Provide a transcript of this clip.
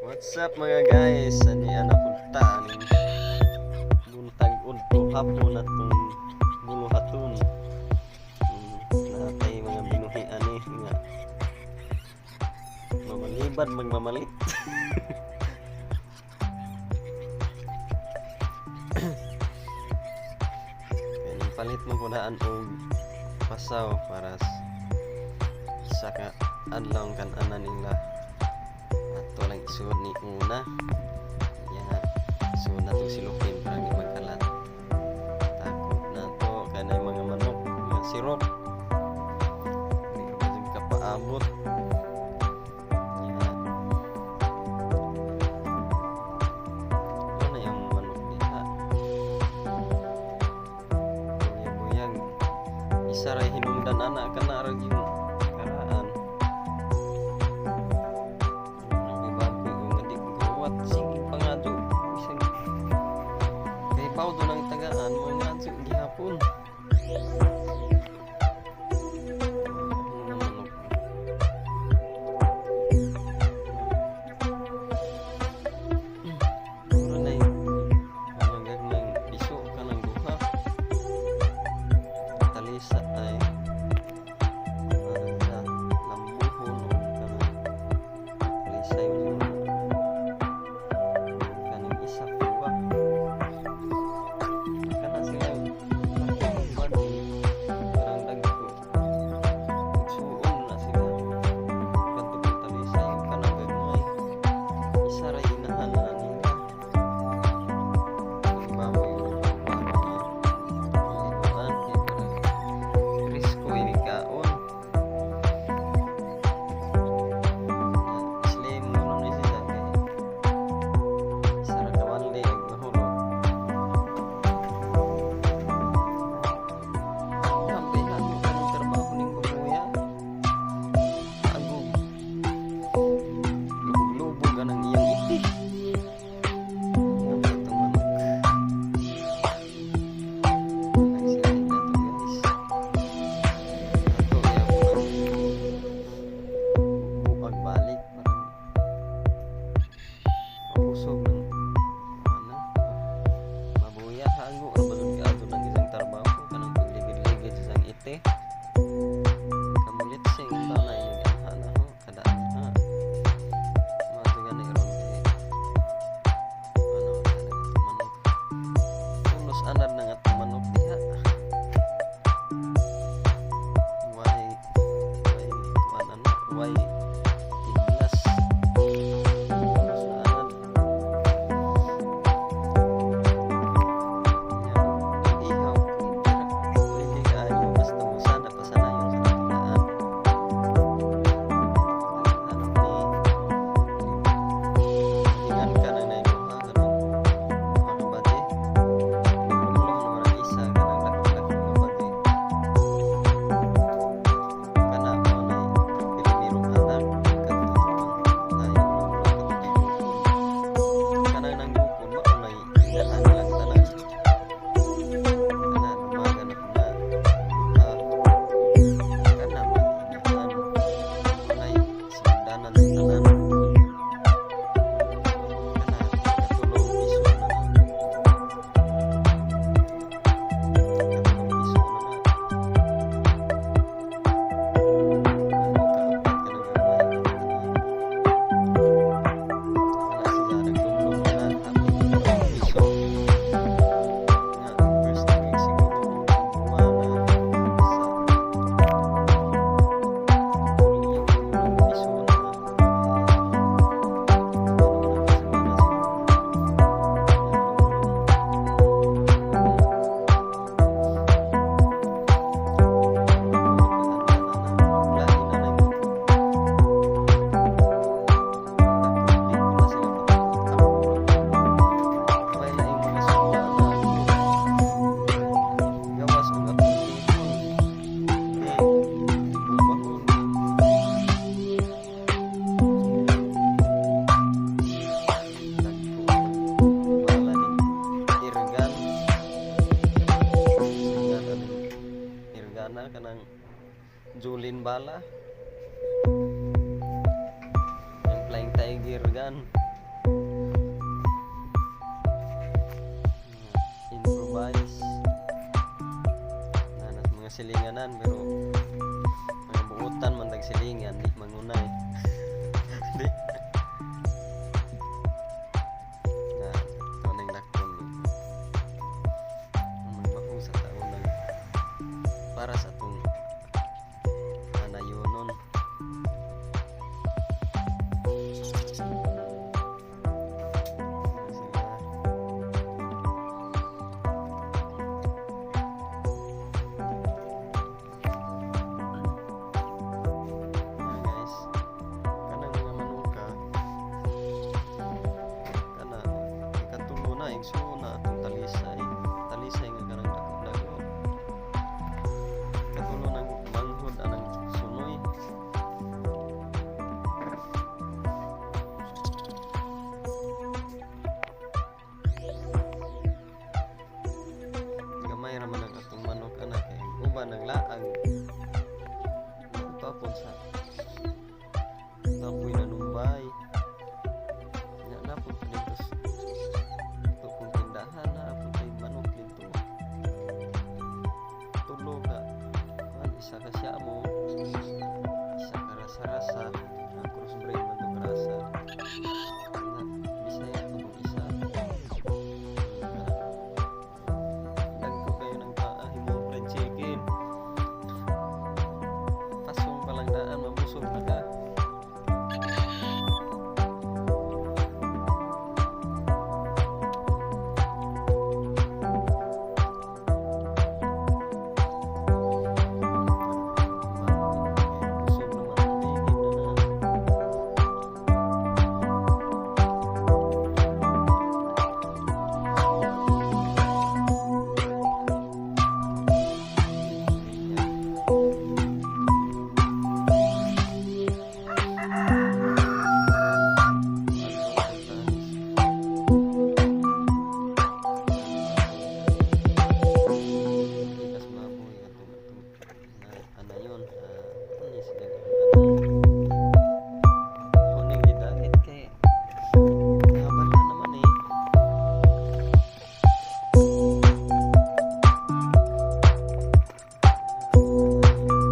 What's up, mga guys? Ani na punta ning buntag udto hapon atong buluhaton. Natay mga binuhi ani nga mamalibad magmamalit. Kaya palit mo kudaan og pasaw para sa ka adlaw kan-anan nila. Ato lang isuod ni una. Ya, isuod na itong silupin para di magkalat. Takot na to kanay mga manok, mga sirok. Di ka pa kapaabot. Ya. Ano na yung manok diha? Buyag-buyag. Isa ray hinungdan ana kana ra yung karaan. Nagbabagoy ko nga di ko gawat. Sige pa nga do. Bisag kay baw do ng tagaan mo nga do gihapon. Mga manok. Mura na yung mga gagmayng piso ka ng duha. Talisa ay ano na lambuhon o kanang talisay mo siguro. Kaning isa kuha. Kana sila laki parang dagko. Igsuon na sila. Kadto kong talisay kanang gagmay. Isa ra inahan na nila. Ang baboy o baka nga paliguan kay parang presko ini kaon. Ya, slim mo ni siya kay isa ra ka balde ag mahurot. Grabe hago kanang trabaho ning baboya. Agog. Lubog-lubog anang iyang iti. Grabe itong manok. Anang silid na to, guys. Ato gyapon ang buag balik parang mabusog ng ano baboya. Hago ra ba jud kaadto ng isang trabaho kanang pagligid-ligid sa isang ite. Kamulit sing taon na inig anha na ho kada anha. Mga gani ron kay ano kanang atong manok. Pulos anad ng atong manok diha. Why kuan ana? Why tiglas? Pulos na anad. Nya ang ihaw pwede kaayo basta mosada pa sa nayon sa tilaan. Naghanap ni hingan ka ng naiduha kanang duha ka bade. Naglumlum naman ang isa kanang dako-dako nga bade. Kana mao nay primerong anak kadto tumang nay naglumlum katong nanggukod. Kanang nanggukod mao nay inahan nilang tanan. Kana lumaga na kuna duha. Kana man inahan. Mao nay sinugdanan sa tanan. Kana katulong piso na na. Katulong piso na na. Kaupat ka ng gamay. Kana siya naglumlum na hapit piso. Nga first week siguro buwan na sa Hulyo piso na na. Ano na ka semana siguro. Naglumlum. Pero ako nagkatandan ana. Lahi na na mo. Dako di ko na sila ako ra. Way laing mga sunda na ako. Gawas og atong tipon. Di di bubahon. Dagko bala ning irgan. Singan aning irgana kanang Julin bala. Yung Flying Tiger gun. silinganan, pero mga buutan man tag silingan, di mangunay.